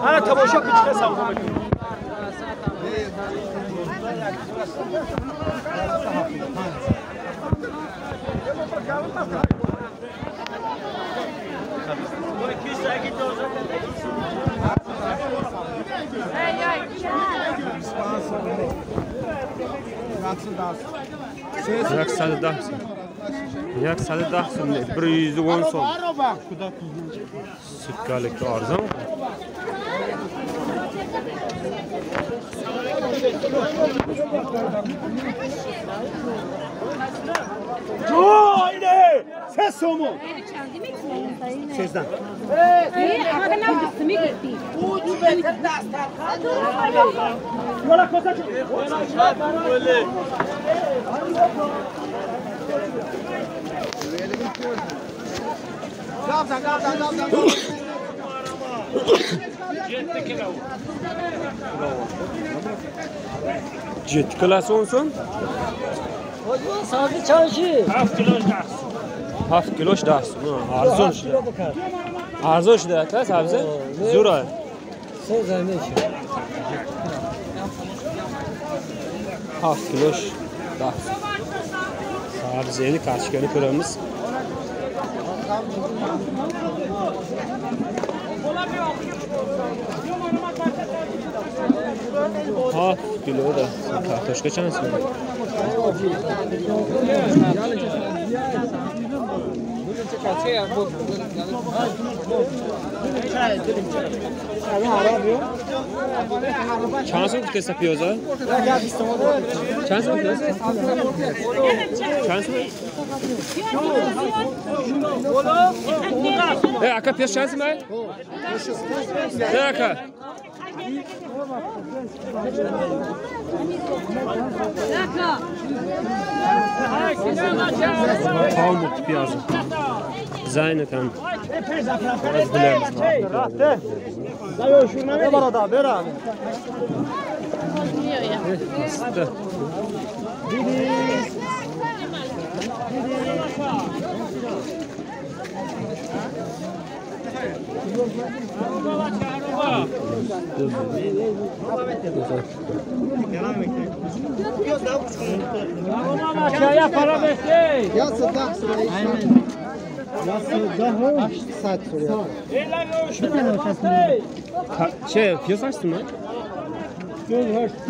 Ana tomosha kuchga savdo mekuni. Як 110 сом, 110 сом. Sutkalikka arzon. Joyne! Ses somu. Sezdan. Yetti kilosi 10 so'm. Sabzi çanşı. 7 kilo 10 so'm. 7 kilo 10 so'm. Arzon shida. Arzon shida aka sabzi. Zo'ra. So'z aynish. 7 kilo 10 so'm. Sabzini kartoshkani ko'ramiz. Ha, kilo da kartoshka chansi. Чанд сом гуфтеса пиёза? Чанд сом пиёз? Чанд сом? Э, ака пиёз чанд сом ай? Э, ака. Qovmurti piyozi. Zaynatan. Hozir bilamiz. Che, piyoz açtın mı?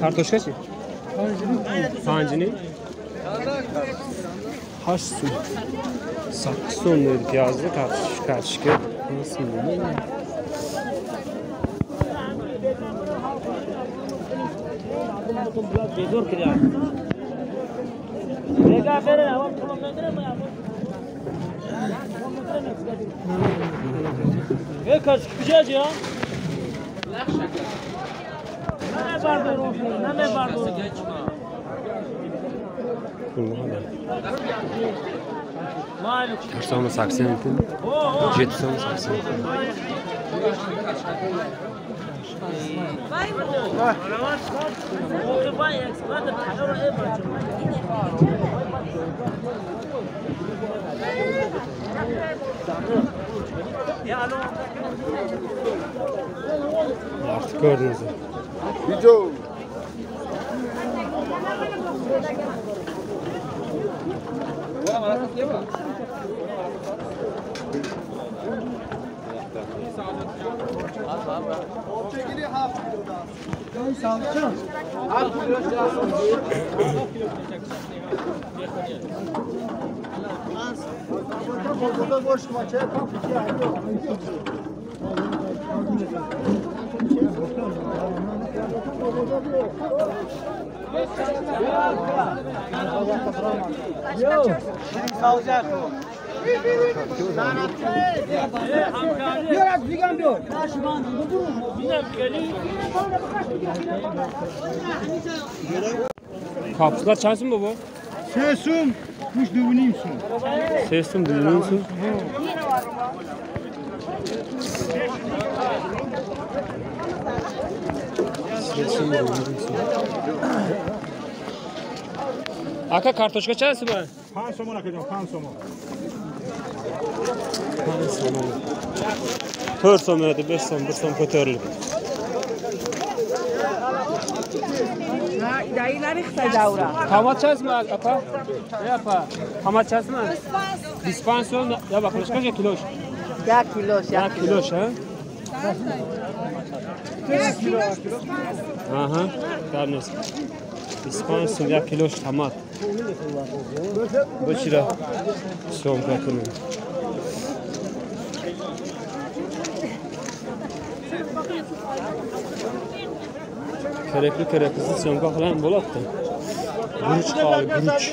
Kartoshka chi? Panjini? 8 so'm. 8 so'm dedi piyozni, kartoshka. Nasıl bu? To'rt so'm 80 7 so'm 80. Artık gördünüz. Video. Kapuslar çansın mı bu? Sesum, kuş düğünüymsün. Sesum düğünüymsün. Sesum düğünüymsün. Aka kartoshka chansın mı? 5 сомон akajon, 5 сомон. 5 so'm. 4 so'm edi, 5 so'm, 1 so'm ko'tarildi. Tomat chasmi aka? Ey apa, tomat chasmi? 25 so'm. Ya baqlash qancha kilosh? 1 kilosh, 1 kilosh, ha? Aha, karnes. 25 so'm 1 kilosh tomat. Bu chira so'mka qiling. Kerakli keraksiz syomka qilan bo'ladi. Guruch qoldi, guruch.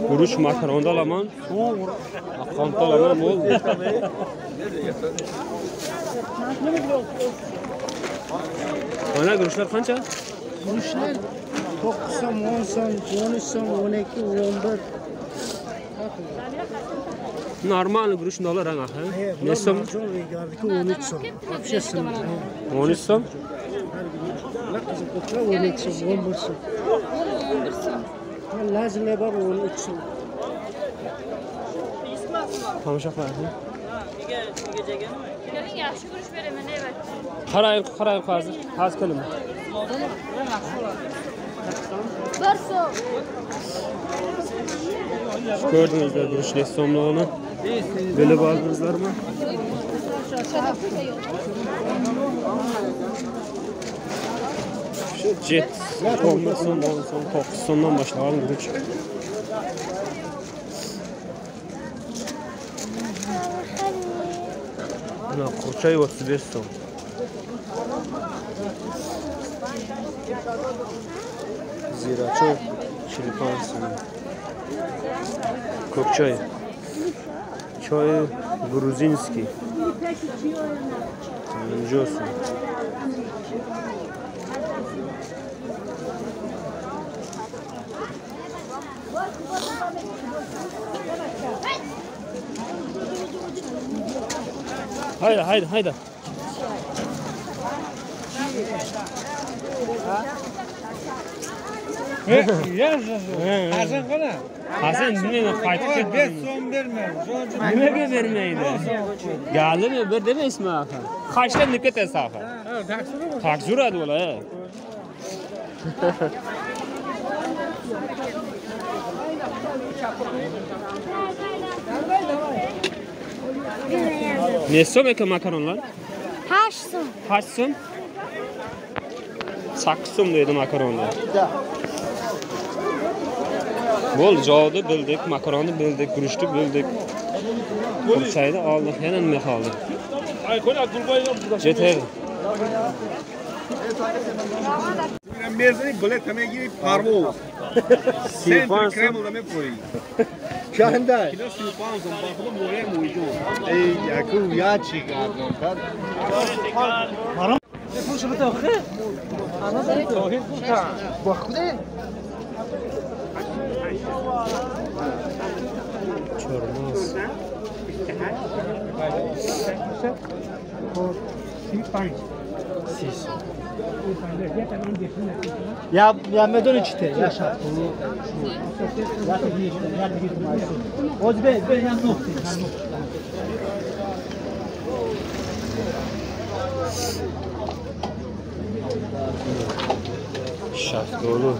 Guruch makaronda olaman. Qonta olaman bo'ldi. Mana guruchlar qancha? Guruchlar 9 so'm, 10 so'm, 13 so'm, 12, 11. Normal guruch dolar ha. Ne so'm? 13 so'm. Вообще so'm. 13 so'm. 12 so'm, 11 so'm. 11 so'm. Lazimlar bor 13 so'm. Tomosha qilaylik. Keling, yaxshi guruch beraman, evet. Qaraylik, qaraylik hozir. Hozir keling. 1 so'm. Ko'rdingizlar guruch necha so'mligini? Bilib oldingizlarmi? Shu 7, 11 so'm, 10 so'm, 9 so'mdan boshlagan guruch. Mana qurchoy 35 so'm. Zirachoy 45 so'm. Ko'kchoy. Choy грузинский. 50 so'm. Hayda, hayda, hayda. Hasan qana? Hasan nima qaytib ketdi? 5 so'm bermaydi. Nimaga bermaydi? Galimi bir demaysizmi axir? Qashdan deb ketasiz axir. Taksi uradi ular. Ne so'm ekan makaronlar? 8 so'm. 8 so'm? 8 so'm deydi makaronlar. Bo'ldi, javobni bildik, makaronni bildik, guruchni bildik. Qurchayni oldik, yana nima qoldi? Jetadi. Mezani bilet hamegi parvoz. Центр Кремля мепурӣ. Чанда? Кило 35 сом, ба худо мӯре мӯйҷон. Эй, яку я чӣ гардонтар. Chormaz. Ya medoni çite, ya şart. Oz be ya nokta. Shaftoli,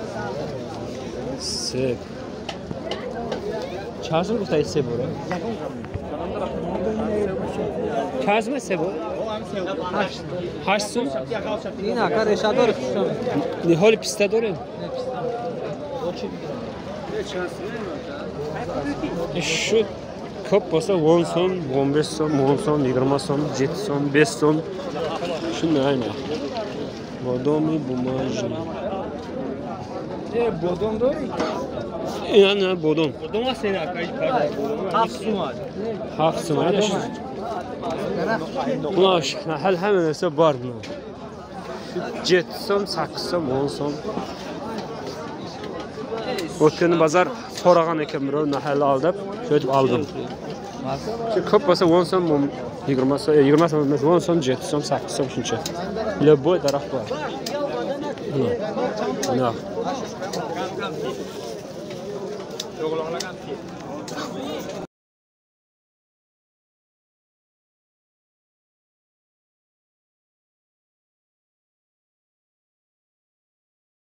seb. Чанд сом гуфтаи себ ора? Чанд сом себ ора? 8 сом. Ин ака реша дорад хушам. Ниҳоли писта дорем? Shu ko'p bo'lsa 10 so'm, 15 so'm, 10 so'm, 20 so'm, 7 so'm, 5 so'm. Shunday narx. Bodomi бумажный. Бодом дорӣ? Ина бодом. Бодом аст ин ака? 7 сом. 7 сом. 12 hali hamma narsa bor buni. 7 so'm, 8 so'm, 10 so'm. O'tgan bozor so'ragan ekan birov nahal aldab, sho'tib oldim. Shu ko'p bo'lsa 10 so'm, 20 so'm, 20 so'm emas, 10 so'm, 7 so'm, 8 so'm shuncha. Любой daraxt bor. Mana. Mana.